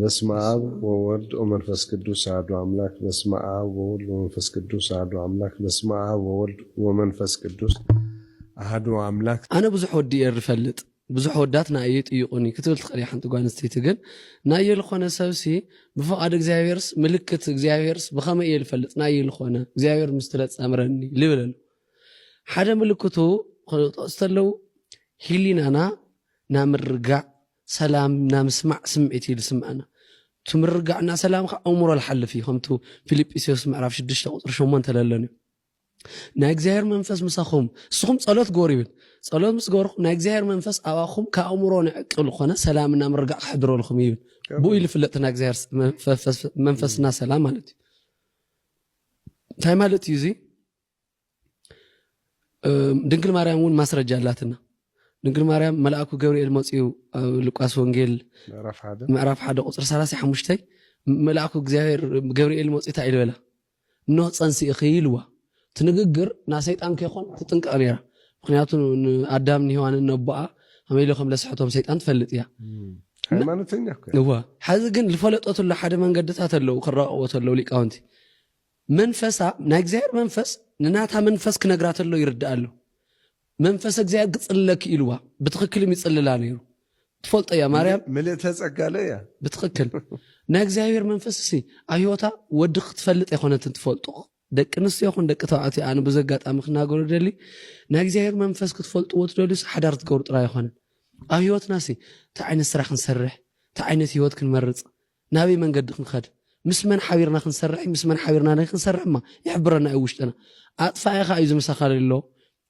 በስመ አብ ወወልድ ወመንፈስ ቅዱስ አሐዱ አምላክ። በስመ አብ ወወልድ ወመንፈስ ቅዱስ አሐዱ አምላክ። በስመ አብ ወወልድ ወመንፈስ ቅዱስ አሐዱ አምላክ። ኣነ ብዙሕ ወዲ እየ ዝፈልጥ፣ ብዙሕ ወዳት ናየ ይጥይቁኒ ክትብል ትኽእል እያ ሓንቲ ጓል ኣንስተይቲ። ግን ናየ ዝኾነ ሰብሲ ብፍቓድ እግዚኣብሔርስ ምልክት እግዚኣብሔርስ ብኸመይ እየ ዝፈልጥ? ናየ ዝኾነ እግዚኣብሔር ምስ ትለጸምረኒ ልብለሉ። ሓደ ምልክቱ ክጠቕሱ ተለዉ ህሊናና ናምርጋዕ ሰላም ናምስማዕ ስምዒት እዩ ዝስምዐና። እቲ ምርጋዕና ሰላም ከዓ ኣእምሮ ዝሓልፍ እዩ። ከምቱ ፊልጵስዮስ ምዕራፍ ሽዱሽተ ቁፅሪ ሸሞንተ ለለንዩ ናይ እግዚኣብሔር መንፈስ ምሳኹም እስኹም ጸሎት ግበሩ ይብል። ጸሎት ምስ ገበርኩም ናይ እግዚኣብሔር መንፈስ ኣባኹም ከኣእምሮ ንዕቅብ ዝኾነ ሰላምና ምርጋዕ ክሕድረልኩም ይብል። ብኡ ይልፍለጥ ናይ እግዚኣብሔር መንፈስና ሰላም ማለት እዩ። እንታይ ማለት እዩ እዚ? ድንግል ማርያም እውን ማስረጃ ኣላትና። ድንግል ማርያም መልኣኩ ገብርኤል መፅኡ ኣብ ሉቃስ ወንጌል ምዕራፍ ሓደ ቁፅሪ ሰላሳ ሓሙሽተ መልኣኩ እግዚኣብሔር ገብርኤል መፅኡ እንታይ ኢልበላ? እነሆ ፀንሲ ኢኺ ኢልዋ። እቲ ንግግር ናይ ሰይጣን ከይኮን ትጥንቀቕ ነይራ። ምክንያቱ ንኣዳም ንሄዋንን ነቦኣ ከመይ ኢሎ ከም ለስሐቶም ሰይጣን ትፈልጥ እያ። ሃይማኖተኛ እኮ እያ። እዋ። ሓዚ ግን ዝፈለጠትሉ ሓደ መንገድታት ኣለዉ ክራቐቦ ተለዉ ሊቃውንቲ። መንፈሳ ናይ እግዚኣብሔር መንፈስ ንናታ መንፈስ ክነግራ ተሎ ይርዳእ ኣሎ። መንፈስ እግዚኣብሔር ክጽልለኪ ኢልዋ ብትኽክል ይጽልላ ነይሩ። ትፈልጦ እያ ማርያም ምልእተ ጸጋ ለ እያ። ብትኽክል ናይ እግዚኣብሔር መንፈስ እሲ ኣብ ህይወታ ወዲ ክትፈልጥ ኣይኮነትን ትፈልጦ። ደቂ ኣንስትዮ ይኹን ደቂ ተባዕትዮ ኣነ ብዙ ኣጋጣሚ ክናገሩ ደሊ ናይ እግዚኣብሔር መንፈስ ክትፈልጥዎ ትደልዩ ሓዳር ትገብሩ ጥራይ ኣይኮነን። ኣብ ህይወትና ሲ እንታይ ዓይነት ስራሕ ክንሰርሕ እንታይ ዓይነት ህይወት ክንመርጽ ናበይ መንገዲ ክንኸድ ምስ መን ሓቢርና ክንሰርሕ ምስ መን ሓቢርና ናይ ክንሰርሕማ ይሕብረና እዩ ውሽጥና። ኣጥፋ ኢኻ እዩ ዝምሳኻል ኣሎ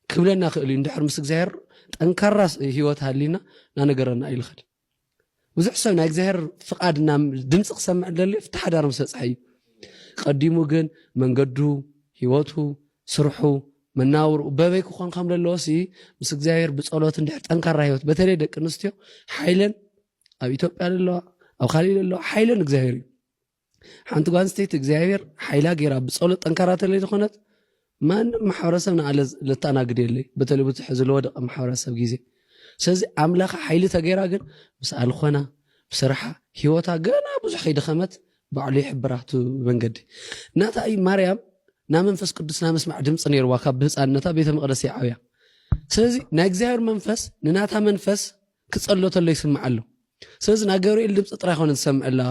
ክብለና ክእል እዩ። እንድሕር ምስ እግዚኣብሔር ጠንካራ ህይወት ሃሊና ናነገረና እዩ ልኸድ። ብዙሕ ሰብ ናይ እግዚኣብሔር ፍቓድ እና ድምፂ ክሰምዕ ደልዩ ፍቲ ሓዳር ምስ በፅሐ እዩ። ቀዲሙ ግን መንገዱ ህይወቱ ስርሑ መናብርኡ በበይ ክኾን ከም ዘለዎ ሲ ምስ እግዚኣብሔር ብፀሎት እንድሕር ጠንካራ ህይወት በተለይ ደቂ ኣንስትዮ ሓይለን ኣብ ኢትዮጵያ ዘለዋ ኣብ ካሊእ ዘለዋ ሓይለን እግዚኣብሔር እዩ። ሓንቲ ጓል ኣንስተይቲ እግዚኣብሔር ሓይላ ገይራ ብፀሎት ጠንካራ ተለይ ዝኾነት ማንም ማሕበረሰብ ንኣለ ልተኣናግድ የለይ። በተለይ ብዙሕ ዝለወደቀ ማሕበረሰብ ግዜ ስለዚ ኣምላኻ ሓይሊ ተገይራ ግን ምስ ኣልኾና ብስርሓ ህይወታ ገና ብዙሕ ከይደኸመት ባዕሉ ይሕብራ እቲ መንገዲ። እናታ እዩ ማርያም ናብ መንፈስ ቅዱስ ናብ ምስማዕ ድምፂ ነይርዋ ካብ ብህፃንነታ ቤተ መቅደስ ይዓብያ። ስለዚ ናይ እግዚኣብሔር መንፈስ ንናታ መንፈስ ክጸሎ ተሎ ይስምዓ ኣሎ። ስለዚ ናይ ገብርኤል ድምፂ ጥራይ ኮነ ትሰምዐላ